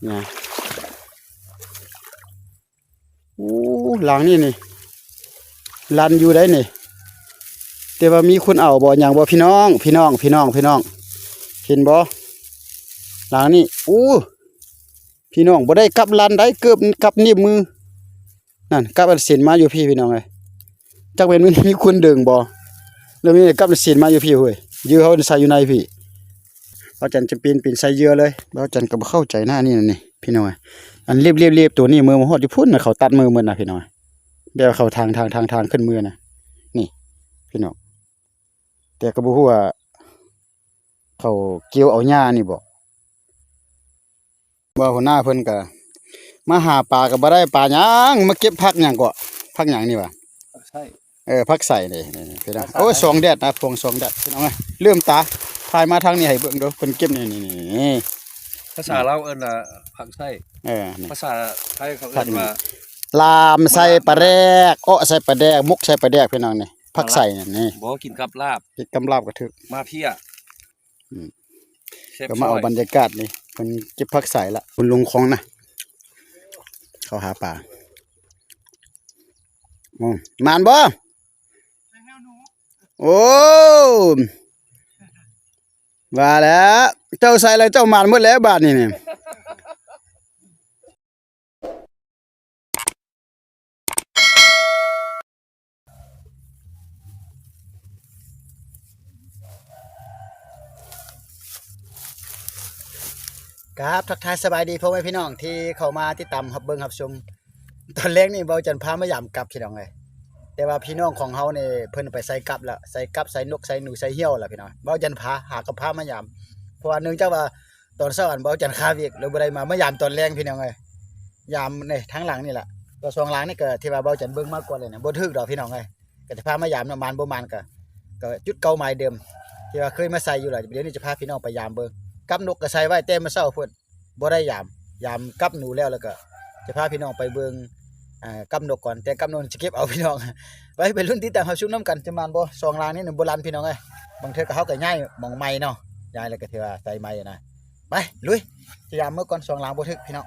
ນະ. ໂອ້ ຫຼັງນີ້ນີ້ ລັນຢູ່ໃດນີ້ ແຕ່ວ່າມີຄົນເອົາບໍ່ຫຍັງບໍ່ ພີ່ນ້ອງ ພີ່ນ້ອງ ພີ່ນ້ອງ ພີ່ນ້ອງ ເຫັນບໍ່ ຫຼັງນີ້. ໂອ້ ພີ່ນ້ອງ ບໍ່ໄດ້ກັບລັນໃດ ເກີບກັບໜີບມື ນັ້ນ ກັບອັນເຊັນມາຢູ່ພີ້ ພີ່ນ້ອງເອີຍ. ຈັກແມ່ນມັນມີຄົນດຶງບໍ່ ແລ້ວມີກັບອັນເຊັນມາຢູ່ພີ້ເຮີ້ຍ ເຫຍື່ອເຮົາໃສ່ຢູ່ໃນພີ້. ບ່າວຈັນຈຳເປັນເປັນໃສ່ເຫຍື່ອເລີຍ. ບ່າວຈັນກໍບໍ່ເຂົ້າໃຈນະ ອັນນີ້ ອັນນີ້ ພີ່ນ້ອງເອີຍ. ອັນເລັບໆໆ ໂຕນີ້ ເມືອມາຮອດຢູ່ພຸ້ນນະ ເຂົາຕັດມືໝົດນະ ພີ່ນ້ອງເອີຍ. ແບບເຂົາທາງ ທາງ ທາງ ທາງຂຶ້ນເມືອນະ ນີ້ ພີ່ນ້ອງ. ແຕ່ກໍບໍ່ຮູ້ວ່າເຂົາກ່ຽວເອົາຫຍ້ານີ້ບໍ່. ວ່າຫົວໜ້າເພິ່ນກໍມາຫາປາກໍບໍ່ໄດ້ປາຫຍັງ ມາເກັບຜັກຫຍັງເກາະ ຜັກຫຍັງນີ້ຫວາ? ຜັກໄສ້ ເອີ ຜັກໄສ້ນີ້ ນີ້ ນີ້ ພີ່ນ້ອງ. ໂອ້ຍ ສອງແດດນະ ພວງສອງແດດ ພີ່ນ້ອງເອີຍ. ລືມຕາ ຖ່າຍມາທາງນີ້ໃຫ້ເບິ່ງດູ ເພິ່ນເກັບນີ້ ນີ້ ນີ້ ນີ້. ພາສາລາວເອີ້ນວ່າຜັກໄສ້ ເອີ ນີ້ ພາສາໄທເຂົາເອີ້ນວ່າ ລາມໃສ່ປາແດກ ເອາະໃສ່ປາແດກ ໝົກໃສ່ປາແດກ ພີ່ນ້ອງ ນີ້ ຜັກໄສ້ນີ້ ນີ້. ບໍ່ ກິນກັບລາບ ກິນກັບລາບກໍຖືກ ມາເພຍ ອືມ ແຊບ ກໍມາເອົາ ຊ້ອຍ ບັນຍາກາດນີ້ ເພິ່ນເກັບຜັກໄສ້ລະ ເພິ່ນລົງຂອງນະ ເຂົາຫາປາ. ໂອ້ ໝານບໍ່? ໂອ້ ວ່າແລ້ວ ເຈົ້າໃສ່ແລ້ວເຈົ້າໝານໝົດແລ້ວບາດນີ້ນີ້. ກາບທັກທາຍສະບາຍດີພໍ່ແມ່ພີ່ນ້ອງທີ່ເຂົ້າມາຕິດຕາມຮັບເບິ່ງຮັບຊົມ. ຕອນແລງນີ້ເບົາຈັນພາມາຢາມກັບ ພີ່ນ້ອງເອີຍ. ແຕ່ວ່າພີ່ນ້ອງຂອງເຮົານີ້ເພິ່ນໄປໃສ່ກັບແລ້ວ ໃສ່ກັບ ໃສ່ນົກ ໃສ່ໜູ ໃສ່ຫ້ຽວແລ້ວ ພີ່ນ້ອງ. ເບົາຈັນພາ ຫາກໍພາມາຢາມ ເພາະວ່າເນື່ອງຈາກວ່າ ຕອນເຊົ້າອັນເບົາຈັນຄາວຽກ ເລີຍບໍ່ໄດ້ມາ ມາຢາມຕອນແລງ ພີ່ນ້ອງເອີຍ. ຢາມນີ້ທາງຫຼັງນີ້ລະ ກໍສອງຫຼັງນີ້ກໍທີ່ວ່າເບົາຈັນເບິ່ງມາກ່ອນແລ້ວນະ ບໍ່ຖືກດອກ ພີ່ນ້ອງເອີຍ. ກໍຈະພາມາຢາມເນາະ ໝານບໍ່ໝານກໍ ກໍຈຸດເກົ່າໝາຍເດີມ ທີ່ວ່າເຄີຍມາໃສ່ຢູ່ລະ. ດຽວນີ້ຈະພາພີ່ນ້ອງໄປຢາມເບິ່ງ ກັບນົກກໍໃສ່ໄວ້ແຕ່ມື້ເຊົ້າພຸ້ນ ບໍ່ໄດ້ຢາມ ຢາມກັບໜູແລ້ວ ແລ້ວກໍຈະພາພີ່ນ້ອງໄປເບິ່ງ ອ່າ ກັບນົກກ່ອນ ແຕ່ກັບນົກຈະເກັບເອົາ ພີ່ນ້ອງ. ໄປ ໄປລຸ້ນຕິດຕາມຮັບຊົມນຳກັນ ຈະໝານບໍ່? ສອງຫຼັງນີ້ບໍ່ລັນ ພີ່ນ້ອງເອີຍ. ບາງເທື່ອກໍເຮົາກໍຍ້າຍໝ່ອງໃໝ່ເນາະ ຍ້າຍແລ້ວກໍຖືວ່າໃສ່ໃໝ່ນະ. ໄປ ລຸຍ ຈະຢາມເບິ່ງກ່ອນ ສອງຫຼັງບໍ່ຖືກ ພີ່ນ້ອງ.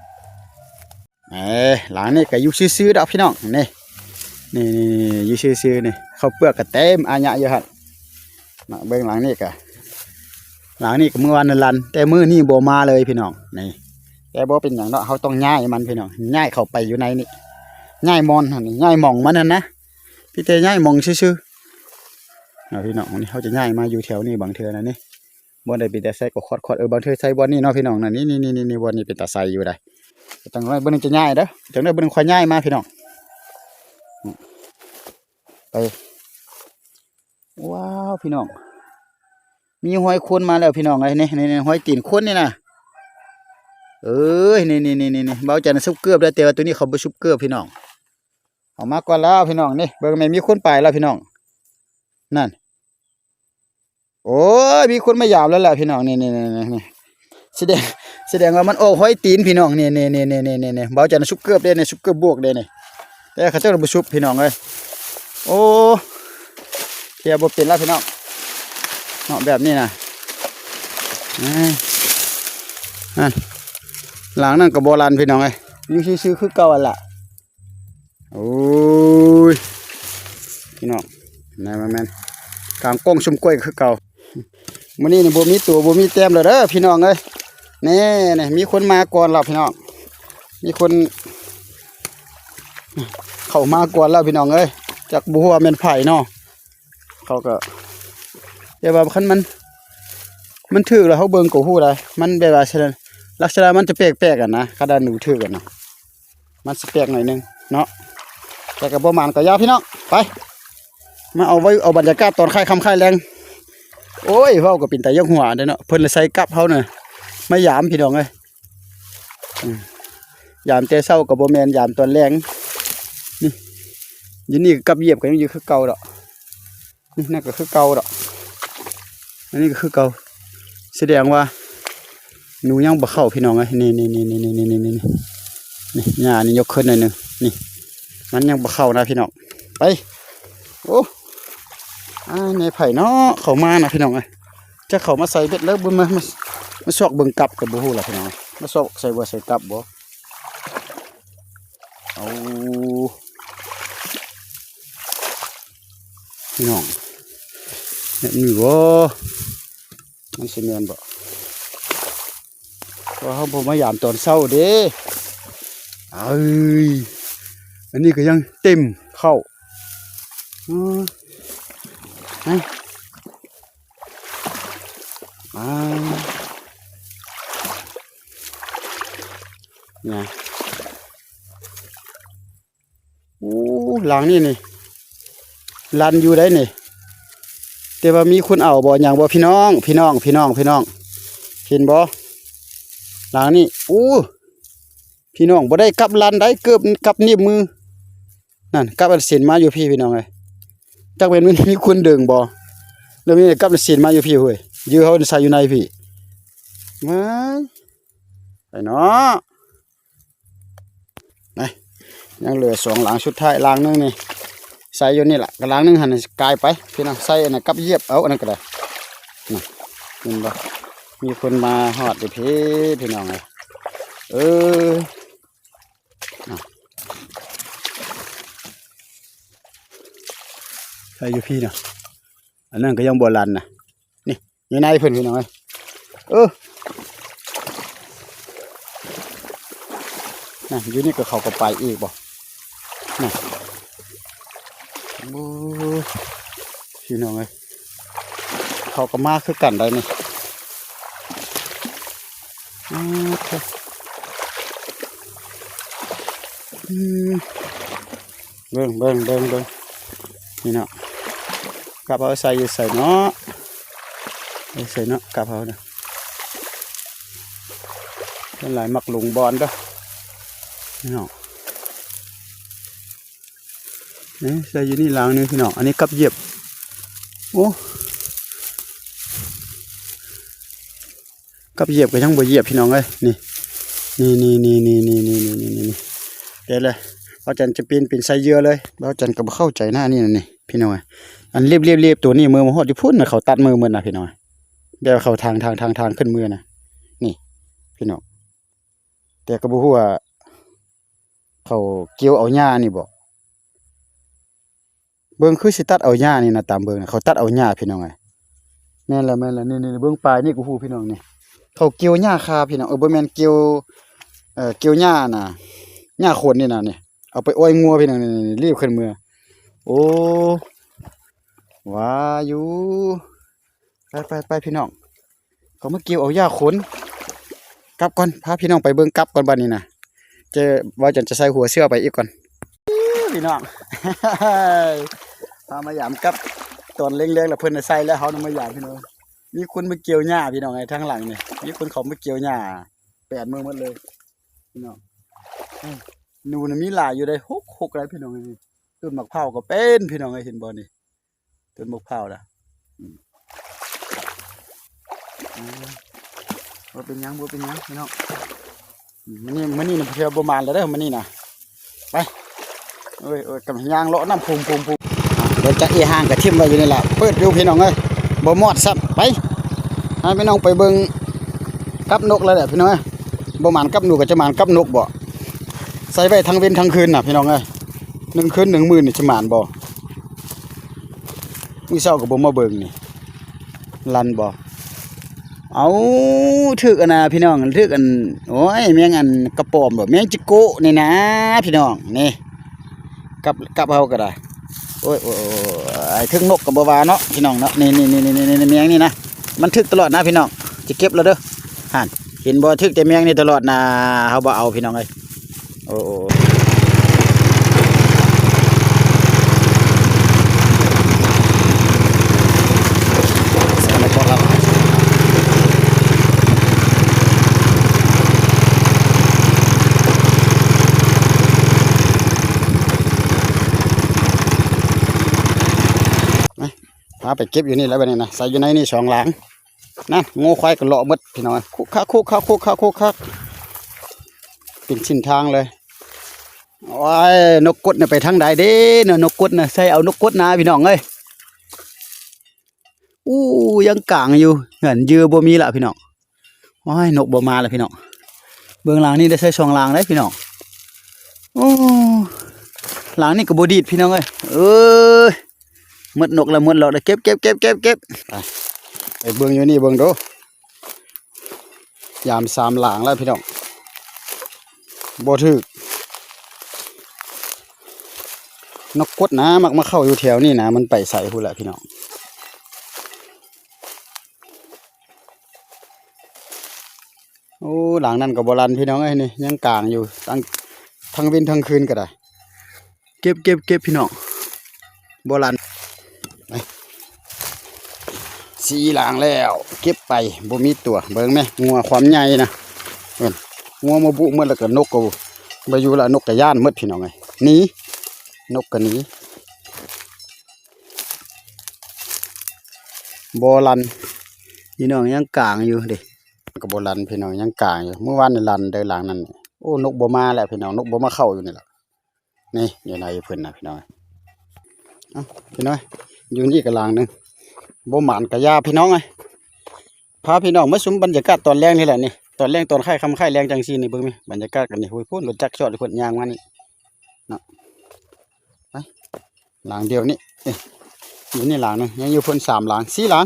ເອີ ຫຼັງນີ້ກໍຢູ່ຊື່ໆດອກ ພີ່ນ້ອງ ນີ້ ນີ້ໆໆ ຢູ່ຊື່ໆນີ້ ເຂົ້າເປືອກກໍເຕັມອາຍະຢູ່ຫັ້ນ. ມາເບິ່ງຫຼັງນີ້ກະ ຫຼັງນີ້ກະມື້ວານນັ້ນລັນ ແຕ່ມື້ນີ້ບໍ່ມາເລີຍພີ່ນ້ອງ ນີ້. ແຕ່ບໍ່ເປັນຫຍັງເນາະ ເຮົາຕ້ອງຍ້າຍມັນພີ່ນ້ອງ ຍ້າຍເຂົ້າໄປຢູ່ໃນນີ້ ຍ້າຍບ່ອນຫັ້ນ ຍ້າຍໝ່ອງມັນຫັ້ນນະ ມີແຕ່ຍ້າຍໝ່ອງຊື່ໆ ເນາະພີ່ນ້ອງ. ນີ້ເຮົາຈະຍ້າຍມາຢູ່ແຖວນີ້ບາງເທື່ອນະນີ້ ບ່ອນໃດເປັນຕາໃສ່ກໍຂອດໆ ເອີ ບາງເທື່ອໃສ່ບ່ອນນີ້ເນາະພີ່ນ້ອງນະ ນີ້ໆໆໆ ບ່ອນນີ້ເປັນຕາໃສ່ຢູ່ໃດ. ຈັ່ງໃດເບິ່ງຈະຍ້າຍເດີ ຈັ່ງໃດເບິ່ງຄ່ອຍຍ້າຍມາພີ່ນ້ອງ. ໄປ ວ້າວ ພີ່ນ້ອງ ມີຮອຍຄົນມາແລ້ວພີ່ນ້ອງເອີຍ ນີ້ໆໆ ຮອຍຕີນຄົນນີ້ນະ. ເອີຍ ນີ້ໆໆໆ ເບົາຈັນຊຸບເກີບແລ້ວ ແຕ່ວ່າໂຕນີ້ເຂົາບໍ່ຊຸບເກີບພີ່ນ້ອງ ເອົາມາກ່ອນແລ້ວພີ່ນ້ອງ. ນີ້ເບິ່ງແມ່ນມີຄົນໄປແລ້ວພີ່ນ້ອງ ນັ້ນ. ໂອ້ຍ ມີຄົນມາຢາມແລ້ວແຫຼະພີ່ນ້ອງ ນີ້ໆໆໆ ສະແດງ ສະແດງວ່າມັນອອກຮອຍຕີນພີ່ນ້ອງ ນີ້ໆໆໆ ເບົາຈັນຊຸບເກີບເດ້ນີ້ ຊຸບເກີບບວກເດ້ນີ້ ແຕ່ເຂົາເຈົ້າບໍ່ຊຸບພີ່ນ້ອງເອີຍ. ໂອ້ ເຮັດບໍ່ເປັນແລ້ວພີ່ນ້ອງເນາະ ແບບນີ້ນະ. ອືມ ນັ້ນ ຫຼັງນັ້ນກໍບໍ່ລັນພີ່ນ້ອງເອີຍ ຢູ່ຊື່ໆຄືເກົ່າຫັ້ນລະ. ໂອ້ຍ ພີ່ນ້ອງ ແມ່ນໆ ກາງກ້ອງຊຸມກ້ວຍຄືເກົ່າ. ມື້ນີ້ນີ້ບໍ່ມີຕົວບໍ່ມີແຕ້ມແລ້ວເດີພີ່ນ້ອງເອີຍ. ນີ້ໆ ມີຄົນມາກ່ອນແລ້ວພີ່ນ້ອງ ມີຄົນເຂົ້າມາກ່ອນແລ້ວພີ່ນ້ອງເອີຍ. ຈັກບໍ່ຮູ້ວ່າແມ່ນໃຜເນາະ ເຂົາກໍ ແຕ່ວ່າຄັນມັນ ມັນຖືກແລ້ວເຮົາເບິ່ງກໍຮູ້ໄດ໋ ມັນແບບວ່າ ລັກສະນະມັນຈະແປກໆຫັ້ນນະ ຄັນວ່າໜູຖືກຫັ້ນນະ. ມັນຊິແປກໜ້ອຍໜຶ່ງເນາະ ແຕ່ກໍບໍ່ໝານກໍຢ່າພີ່ນ້ອງ. ໄປ ມາເອົາໄວ້ ເອົາບັນຍາກາດຕອນຄ້າຍຄ່ຳຄ້າຍແລງ. ໂອ້ຍ ເວົ້າກໍເປັນຕາຢາກຫົວເດ້ເນາະ ເພິ່ນລະໃສ່ກັບເຮົານະ ມາຢາມພີ່ນ້ອງເອີຍ. ອືມ ຢາມແຕ່ເຊົ້າກໍບໍ່ແມ່ນ ຢາມຕອນແລງ. ນີ້ ຢູ່ນີ້ກັບຢຽບກໍຍັງຢູ່ຄືເກົ່າດອກ. ນີ້ ນັ້ນກໍຄືເກົ່າດອກ ອັນນີ້ກໍຄືເກົ່າ ສະແດງວ່າໜູຍັງບໍ່ເຂົ້າພີ່ນ້ອງເອີຍ. ນີ້ໆໆໆໆ ນີ້ ຫຍ້ານີ້ຍົກຂຶ້ນໜ້ອຍໜຶ່ງ ນີ້ ມັນຍັງບໍ່ເຂົ້ານະພີ່ນ້ອງ. ໄປ ໂອ້ ອາ ແມ່ໃຜເນາະ ເຂົ້າມານະພີ່ນ້ອງເອີຍ. ຈະເຂົ້າມາໃສ່ເບັດແລ້ວ ມາ ມາ ມາຊອກເບິ່ງກັບກໍບໍ່ຮູ້ລະພີ່ນ້ອງ. ມາຊອກໃສ່ບໍ່ໃສ່ກັບບໍ່? ເອົາ ພີ່ນ້ອງ ແມ່ນຢູ່ບໍ່? ມັນຊິແມ່ນບໍ່? ເພາະເຮົາບໍ່ມາຢາມຕອນເຊົ້າເດ້. ເອີຍ ອັນນີ້ກໍຍັງເຕັມເຂົ້າ. ອື ອາ ນະ. ໂອ້ ຫຼັງນີ້ນີ້ ລັນຢູ່ໃດ໋ນີ້ ແຕ່ວ່າມີຄົນເອົາບໍ່ຫຍັງບໍ່ ພີ່ນ້ອງ ພີ່ນ້ອງ ພີ່ນ້ອງ ພີ່ນ້ອງ ເຫັນບໍ່ ຫຼັງນີ້? ໂອ້ ພີ່ນ້ອງ ບໍ່ໄດ້ກັບລັນໃດ໋ ເກີບກັບໜີບມື ນັ້ນ ກັບອັນເສັ້ນມາຢູ່ພີ້ ພີ່ນ້ອງເອີຍ. ຈັກແມ່ນມັນມີຄົນດຶງບໍ່ ແລ້ວມີກັບອັນເສັ້ນມາຢູ່ພີ້ເວີຍ ຢືເຮົາໃສ່ຢູ່ໃນພີ້. ວ້າຍ ໄປເນາະ. ນີ້ ຍັງເຫຼືອສອງຫຼັງ ສຸດທ້າຍຫຼັງໜຶ່ງນີ້ ໃສ່ຢູ່ນີ້ລະ ກໍຫຼັງໜຶ່ງຫັ້ນກາຍໄປ ພີ່ນ້ອງ. ໃສ່ອັນນັ້ນກັບຢຽບເອົາ ອັນນັ້ນກໍໄດ້. ນີ້ ເຫັນບໍ່ ມີຄົນມາຮອດຢູ່ພີ້ ພີ່ນ້ອງເອີຍ. ເອີ ນະ ໃສ່ຢູ່ພີ້ນະ ອັນນັ້ນກໍຍັງບໍ່ລັນນະ. ນີ້ ຢູ່ໃນເພິ່ນ ພີ່ນ້ອງເອີຍ. ເອີ ນັ້ນ ຢູ່ນີ້ກໍເຂົາກໍໄປອີກບໍ່ ນັ້ນ. ໂອ້ ພີ່ນ້ອງເອີຍ ເຂົາກໍມາຄືກັນໄດ໋ນີ້. ອືມ ເບິ່ງ ເບິ່ງ ເບິ່ງ ເບິ່ງ ນີ້ເນາະ ກັບເຮົາໃສ່ຢູ່ໃສເນາະ ຢູ່ໃສເນາະ ກັບເຮົານະ. ສ່ວນຫຼາຍມັກຫຼົງບ່ອນເດີ ພີ່ນ້ອງ. ນີ້ ໃສ່ຢູ່ນີ້ຫຼັງໜຶ່ງ ພີ່ນ້ອງ ອັນນີ້ກັບຢຽບ. ໂອ້ ກັບຢຽບກໍຍັງບໍ່ຢຽບ ພີ່ນ້ອງເອີຍ. ນີ້ ນີ້ ນີ້ ແຕ່ລະ ເຮົາຈັນຈະປີນ ປີນໃສ່ເຫຍື່ອເລີຍ. ເຮົາຈັນກໍບໍ່ເຂົ້າໃຈນະ ອັນນີ້ນະ ນີ້ ພີ່ນ້ອງເອີຍ. ອັນລຽບໆໆ ໂຕນີ້ ເມືອມາຮອດຢູ່ພຸ້ນນະ ເຂົາຕັດມືໝົດນະ ພີ່ນ້ອງເອີຍ. ແບບເຂົາທາງ ທາງ ທາງ ທາງຂຶ້ນເມືອນະ ນີ້ ພີ່ນ້ອງ. ແຕ່ກໍບໍ່ຮູ້ວ່າ ເຂົາກ່ຽວເອົາຫຍ້ານີ້ບໍ? ເບິ່ງຄືຊິຕັດເອົາຫຍ້ານີ້ນະ ຕາມເບິ່ງນະ ເຂົາຕັດເອົາຫຍ້າ ພີ່ນ້ອງເອີຍ. ແມ່ນລະ ແມ່ນລະ ນີ້ໆ ເບິ່ງປາຍນີ້ກໍຮູ້ ພີ່ນ້ອງນີ້ ເຂົາກ່ຽວຫຍ້າຄາ ພີ່ນ້ອງ. ເອີ ບໍ່ແມ່ນກ່ຽວ ເອີ ກ່ຽວຫຍ້ານະ ຫຍ້າຂົນນີ້ນະ ນີ້ ເອົາໄປອ້ອຍງົວ ພີ່ນ້ອງ ນີ້ໆ ລີບຂຶ້ນເມືອ. ໂອ້ ວ່າຢູ່ ໄປໆໆ ພີ່ນ້ອງ ເຂົາມາກ່ຽວເອົາຫຍ້າຂົນ. ກັບກ່ອນ ພາພີ່ນ້ອງໄປເບິ່ງກັບກ່ອນບາດນີ້ນະ. ເຈົ້າ ເວົ້າຈັນຈະໃສ່ຫົວເສື້ອໄປອີກກ່ອນ ພີ່ນ້ອງ. ພາມາຢາມກັບຕອນແລງໆ ລະເພິ່ນໃສ່ແລ້ວ ເຮົານຳມາຢາມ ພີ່ນ້ອງ. ມີຄົນມາກ່ຽວຫຍ້າ ພີ່ນ້ອງເອີຍ ທາງຫຼັງນີ້ ມີຄົນເຂົາມາກ່ຽວຫຍ້າ ແປດມື້ໝົດເລີຍ ພີ່ນ້ອງ. ເອີ ໜູນະມີຫຼາຍຢູ່ເດ້ ຫົກໆ ໄດ້ ພີ່ນ້ອງເອີຍ. ຕົ້ນໝາກພ້າວກໍເປັນ ພີ່ນ້ອງເອີຍ ເຫັນບໍ່ນີ້? ຕົ້ນໝາກພ້າວນະ ອືມ ອືມ ບໍ່ເປັນຫຍັງ ບໍ່ເປັນຫຍັງ ພີ່ນ້ອງ. ອືມ ມື້ນີ້ ມື້ນີ້ນະ ເທື່ອບໍ່ມານແລ້ວເດີ ມື້ນີ້ນະ. ໄປ ໂອ້ຍໆ ກຳລັງຍ່າງເລາະນຳ ພຸ້ນໆໆ ດຽວຈະເອຫາງກະຖິ້ມໄວ້ຢູ່ນີ້ລະ ເປີດຢູ່ ພີ່ນ້ອງເອີຍ ບໍ່ມອດຊ້ຳ. ໄປ ໃຫ້ພີ່ນ້ອງໄປເບິ່ງກັບນົກແລ້ວແຫຼະ ພີ່ນ້ອງເອີຍ. ບໍ່ໝານກັບໜູກໍຈະໝານກັບນົກບໍ? ໃສ່ໄວ້ທັງເວັນທັງຄືນນະ ພີ່ນ້ອງເອີຍ ໜຶ່ງຄືນໜຶ່ງໝື່ນນີ້ຊິໝານບໍ? ມື້ເຊົ້າກໍບໍ່ມາເບິ່ງນີ້ ລັນບໍ? ເອົາ ຖືກອັນນ່າ ພີ່ນ້ອງ ຖືກອັນ ໂອ້ຍ ແມງອັນກະປອມບໍ ແມງຈິໂກະນີ້ນະ ພີ່ນ້ອງ ນີ້ ກັບ ກັບເຮົາກໍໄດ້. ໂອ້ຍ ໂອ້ຍ ໂອ້ຍ ຖືກນົກກໍບໍ່ວ່າເນາະ ພີ່ນ້ອງເນາະ. ນີ້ໆໆ ແມງນີ້ນະ ມັນຖືກຕະຫຼອດນະ ພີ່ນ້ອງ ຈະເກັບແລ້ວເດີ. ຫັ້ນ ເຫັນບໍ່ ຖືກແຕ່ແມງນີ້ຕະຫຼອດນະ ເຮົາບໍ່ເອົາ ພີ່ນ້ອງເອີຍ. ໂອ້ ໂອ້ ສະການນະຄອນລາວ ມາ ພາໄປເກັບຢູ່ນີ້ແຫຼະບາດນີ້ນະ ໃສ່ຢູ່ໃນນີ້ສອງຫຼັງ. ນັ້ນ ງົວຄວາຍກໍເລາະໝົດ ພີ່ນ້ອງເອີຍ ຄຸກຄັກ ຄຸກຄັກ ຄຸກຄັກ ຄຸກຄັກ ເປັນເສັ້ນທາງເລີຍ. ໂອ້ຍ ນົກກົດນີ້ໄປທາງໃດເດ້ເນາະ? ນົກກົດນະ ໃສ່ເອົານົກກົດນະ ພີ່ນ້ອງເອີຍ. ອູ້ ຍັງກາງຢູ່ ເຫືອນເຫຍື່ອບໍ່ມີລະ ພີ່ນ້ອງ. ໂອ້ຍ ນົກບໍ່ມາລະ ພີ່ນ້ອງ. ເບິ່ງຫຼັງນີ້ໄດ້ໃສ່ສອງຫຼັງເດ້ພີ່ນ້ອງ. ໂອ້ ຫຼັງນີ້ກໍບໍ່ດີດພີ່ນ້ອງເອີຍ. ເອີຍ ໝົດນົກແລ້ວ ໝົດຫຼອກແລ້ວ. ເກັບ ເກັບ ເກັບ ເກັບ ເກັບ ໄປ ໄປເບິ່ງຢູ່ນີ້ເບິ່ງດູ. ຍາມສາມຫຼັງແລ້ວພີ່ນ້ອງ ບໍ່ຖືກ. ນົກກົດນະ ມັກມາເຂົ້າຢູ່ແຖວນີ້ນະ ມັນໄປໃສພຸ້ນລະພີ່ນ້ອງ. ໂອ້ ຫຼັງນັ້ນກໍບໍ່ລັ່ນພີ່ນ້ອງເອີຍ ນີ້ຍັງກາງຢູ່ ທັງ ທັງເວັນທັງຄືນກໍໄດ້. ເກັບ ເກັບ ເກັບ ພີ່ນ້ອງ ບໍ່ລັ່ນ. ໄປ ສີ່ຫຼັງແລ້ວ ເກັບໄປ ບໍ່ມີຕົວ. ເບິ່ງແມ ງົວຄວາມໃຫຍ່ນະ ເບິ່ງ ງົວມາບຸໝົດ ແລ້ວກໍນົກກໍບໍ່ຢູ່ລະ. ນົກກໍຢ້ານໝົດພີ່ນ້ອງເອີຍ ໜີ ນົກກໍໜີ. ບໍ່ລັ່ນພີ່ນ້ອງ ຍັງກາງຢູ່ເດ້. ກໍບໍ່ລັ່ນພີ່ນ້ອງ ຍັງກາງຢູ່. ມື້ວານນີ້ລັ່ນເດີຫຼັງນັ້ນ. ໂອ້ ນົກບໍ່ມາແລ້ວພີ່ນ້ອງ ນົກບໍ່ມາເຂົ້າຢູ່ນີ້ລະ. ນີ້ຢູ່ໃນເພິ່ນນະພີ່ນ້ອງ. ເອົ້າ ພີ່ນ້ອງ ຢູ່ນີ້ກໍຫຼັງໜຶ່ງ ບໍ່ໝານກໍຢ່າພີ່ນ້ອງເອີຍ. ພາພີ່ນ້ອງມາຊົມບັນຍາກາດຕອນແລງນີ້ແຫຼະນີ້ ຕອນແລງ ຕອນຄ້າຍຄ່ຳຄ້າຍແລງຈັ່ງຊີ້ນີ້. ເບິ່ງນີ້ ບັນຍາກາດກັນນີ້ ໂອ້ຍ ພຸ້ນ ລົດຈັກຈອດພຸ້ນ ຍ່າງມານີ້ເນາະ. ໄປ ຫຼັງດຽວນີ້ ເອີ ຢູ່ນີ້ຫຼັງໜຶ່ງ ຍັງຢູ່ເພິ່ນສາມຫຼັງ ສີ່ຫຼັງ.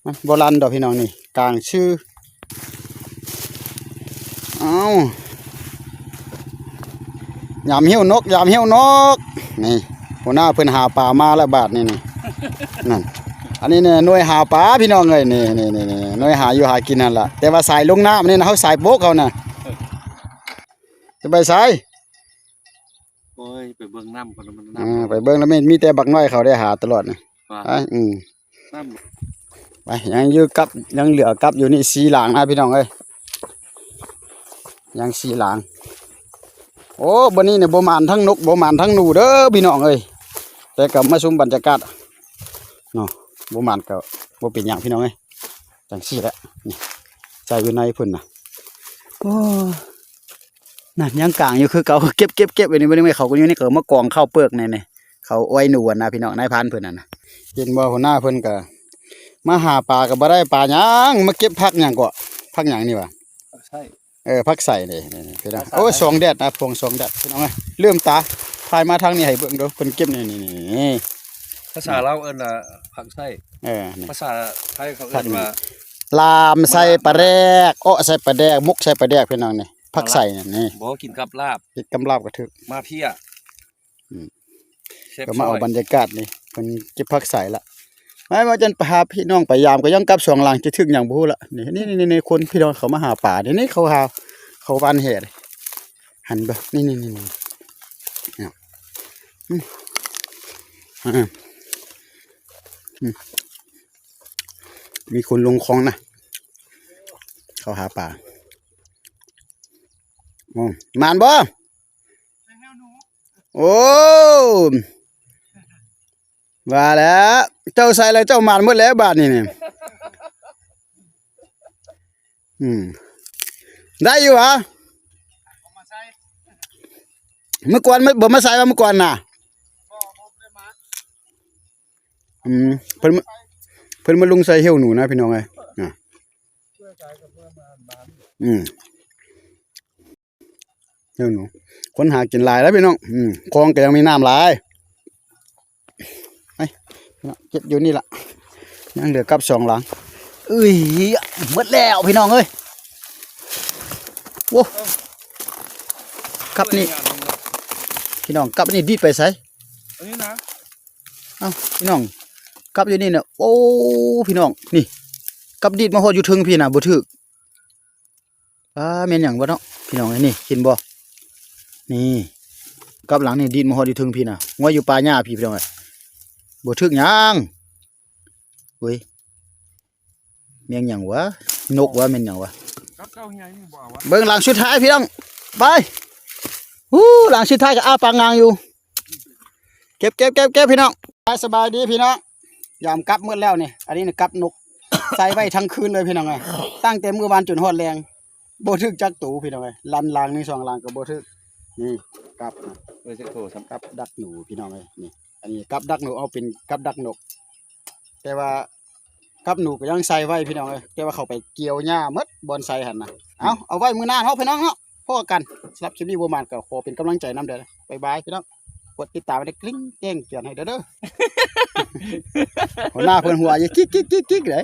ມັນບໍ່ລັ່ນດອກພີ່ນ້ອງ ນີ້ກາງຊື່. ເອົ້າ ຍາມຫິ້ວນົກ ຍາມຫິ້ວນົກ. ນີ້ ຫົວໜ້າເພິ່ນຫາປາມາແລ້ວບາດນີ້ ນີ້ ນັ້ນ. ອັນນີ້ແນ່ໜ່ວຍຫາປາພີ່ນ້ອງເອີຍ ນີ້ ນີ້ ນີ້ ນີ້ ໜ່ວຍຫາຢູ່ຫາກິນຫັ້ນລະ. ແຕ່ວ່າສາຍລົງນ້ຳນີ້ນະ ເຮົາສາຍໂປກເຮົານະ. ຈະໄປໃສ? ໂອ້ຍ ໄປເບິ່ງນ້ຳກ່ອນ ມັນນ້ຳ ເອີ ໄປເບິ່ງແລ້ວ ມີ ມີແຕ່ບັກນ້ອຍເຂົາໄດ້ຫາຕະຫຼອດນີ້. ວ່າ ໄປ ອືມ ນ້ຳ ໄປ ຍັງຢູ່ກັບ ຍັງເຫຼືອກັບຢູ່ນີ້ສີ່ຫຼັງນະພີ່ນ້ອງເອີຍ ຍັງສີ່ຫຼັງ. ໂອ້ ບັດນີ້ນີ້ບໍ່ໝານທັງນົກ ບໍ່ໝານທັງໜູເດີພີ່ນ້ອງເອີຍ. ແຕ່ກໍມາຊົມບັນຍາກາດເນາະ ບໍ່ໝານກໍບໍ່ເປັນຫຍັງພີ່ນ້ອງເອີຍ. ຈັ່ງຊີ້ແຫຼະ ນີ້ໃສ່ຢູ່ໃນພຸ້ນນະ. ໂອ້ ນັ້ນຍັງກາງຢູ່ຄືເກົ່າ ເກັບ ເກັບ ເກັບ ອັນນີ້ບໍ່ໄດ້ແມ່ນ ເຂົາກໍຢູ່ນີ້ ເຂົາມາກອງເຂົ້າເປືອກນີ້ ນີ້ ເຂົາອ້ອຍໜູຫັ້ນນະພີ່ນ້ອງ ນາຍພານເພິ່ນຫັ້ນນະ. ເຫັນບໍ່ ຫົວໜ້າເພິ່ນກໍມາຫາປາກໍບໍ່ໄດ້ປາຫຍັງ ມາເກັບຜັກຫຍັງເກາະ ຜັກຫຍັງນີ້ຫວາ? ຜັກໄຊ ເອີ ຜັກໄຊນີ້ ນີ້ ນີ້ພີ່ນ້ອງ. ໂອ້ຍ ສອງແດດນະ ພວງສອງແດດພີ່ນ້ອງເອີຍ. ລືມຕາ ຖ່າຍມາທາງນີ້ໃຫ້ເບິ່ງດູ ເພິ່ນເກັບນີ້ ນີ້ ນີ້ ນີ້. ພາສາລາວເອີ້ນວ່າຜັກໄຊ ເອີ ນີ້ ພາສາໄທເຂົາເອີ້ນວ່າ ລາມໃສ່ປາແດກ ເອາະໃສ່ປາແດກ ໝົກໃສ່ປາແດກພີ່ນ້ອງນີ້ ຜັກໄຊນີ້. ບໍ່ ກິນກັບລາບ ກິນກັບລາບກໍຖືກ ມາເພຍ ອືມ ແຊບ ກໍມາເອົາ ຊ້ອຍ ບັນຍາກາດນີ້ ເພິ່ນເກັບຜັກໄຊລະ. ມາ ມາຈັນພາພີ່ນ້ອງໄປຢາມ ກໍຍັງກັບສອງຫຼັງ ຈະຖືກຫຍັງບໍ່ຮູ້ລະ. ນີ້ ນີ້ ນີ້ ນີ້ ຄົນພີ່ນ້ອງເຂົາມາຫາປາ ນີ້ ນີ້ເຂົາຫາ ເຂົາຫວ່ານແຫ ຫັ້ນບໍ່ ນີ້ ນີ້ ນີ້ ນີ້ ອືມ ອືມ ອືມ ມີຄົນລົງຄອງນະ ເຂົາຫາປາ. ໂອ້ ໝານບໍ່? ໂອ້ ວ່າແລ້ວ ເຈົ້າໃສ່ແລ້ວເຈົ້າໝານໝົດແລ້ວບາດນີ້ນີ້. ອືມ ໄດ້ຢູ່ຫວາ? ມື້ກ່ອນບໍ່ມາໃສ່ຫວາ ມື້ກ່ອນນະ? ອືມ ເພິ່ນ ເພິ່ນມາລົງໃສ່ເຫວໜູນະພີ່ນ້ອງເອີຍ. ອືມ ເຫວໜູ ຄົນຫາກິນຫຼາຍແລ້ວພີ່ນ້ອງ. ອືມ ຄອງກໍຍັງມີນ້ຳຫຼາຍ. ໄປ ພີ່ນ້ອງ ເກັບຢູ່ນີ້ລະ ຍັງເຫຼືອກັບສອງຫຼັງ. ເອີຍ ໝົດແລ້ວພີ່ນ້ອງເອີຍ. ໂອ້ ກັບນີ້ພີ່ນ້ອງ ກັບນີ້ດີດໄປໃສ? ອັນນີ້ນະ ເອົ້າ ພີ່ນ້ອງ ກັບຢູ່ນີ້ນະ. ໂອ້ ພີ່ນ້ອງ ນີ້ ກັບດີດມາຮອດຢູ່ເທິງພີ້ນະ ບໍ່ຖືກ. ປ້າ ແມ່ນຫຍັງວະເນາະ ພີ່ນ້ອງເອີຍ. ນີ້ ເຫັນບໍ່ ນີ້ ກັບຫຼັງນີ້ດີດມາຮອດຢູ່ເທິງພີ້ນະ ງົວຢູ່ປ່າຫຍ້າພີ້ ພີ່ນ້ອງເອີຍ. ບໍ່ຖືກຫຍັງ ໂອ້ຍ ແມ່ນຫຍັງວະ ນົກວະ ແມ່ນຫຍັງວະ. ກັບເຈົ້າໃຫຍ່ນີ້ບໍ່ເອົາວະ. ເບິ່ງຫຼັງສຸດທ້າຍພີ່ນ້ອງ ໄປ. ຫູ ຫຼັງສຸດທ້າຍກໍອ້າປາກງາງຢູ່. ເກັບ ເກັບ ເກັບ ເກັບ ພີ່ນ້ອງ. ສະບາຍດີພີ່ນ້ອງ ຍາມກັບໝົດແລ້ວນີ້. ອັນນີ້ນະ ກັບນົກ ໃສ່ໄວ້ທັງຄືນເລີຍພີ່ນ້ອງເອີຍ ຕັ້ງແຕ່ມື້ວານຈົນຮອດແລງ ບໍ່ຖືກຈັກໂຕພີ່ນ້ອງເອີຍ. ຫຼັງໜຶ່ງສອງຫຼັງກໍບໍ່ຖືກ. ນີ້ ກັບນະ ເອີ ຈັກໂຕຊ້ຳ ກັບດັກໜູພີ່ນ້ອງເອີຍ. ນີ້ ອັນນີ້ກັບດັກໜູ ເອົາເປັນກັບດັກນົກ ແຕ່ວ່າ ກັບໜູກໍຍັງໃສ່ໄວ້ພີ່ນ້ອງເອີຍ ແຕ່ວ່າເຂົາໄປກ່ຽວຫຍ້າໝົດບ່ອນໃສ່ຫັ້ນນະ. ເອົາ ເອົາໄວ້ມື້ໜ້າເນາະພີ່ນ້ອງເນາະ ພໍ້ກັນ. ສຳລັບຄລິບນີ້ບໍ່ໝານກໍຂໍເປັນກຳລັງໃຈນຳເດີ້. ບາຍບາຍພີ່ນ້ອງ ກົດຕິດຕາມໃຫ້ ກຣິ້ງແຈ້ງເຕືອນໃຫ້ເດີ້. ຫົວໜ້າເພິ່ນຫົວຢູ່ກິກໆໆໆເດ້.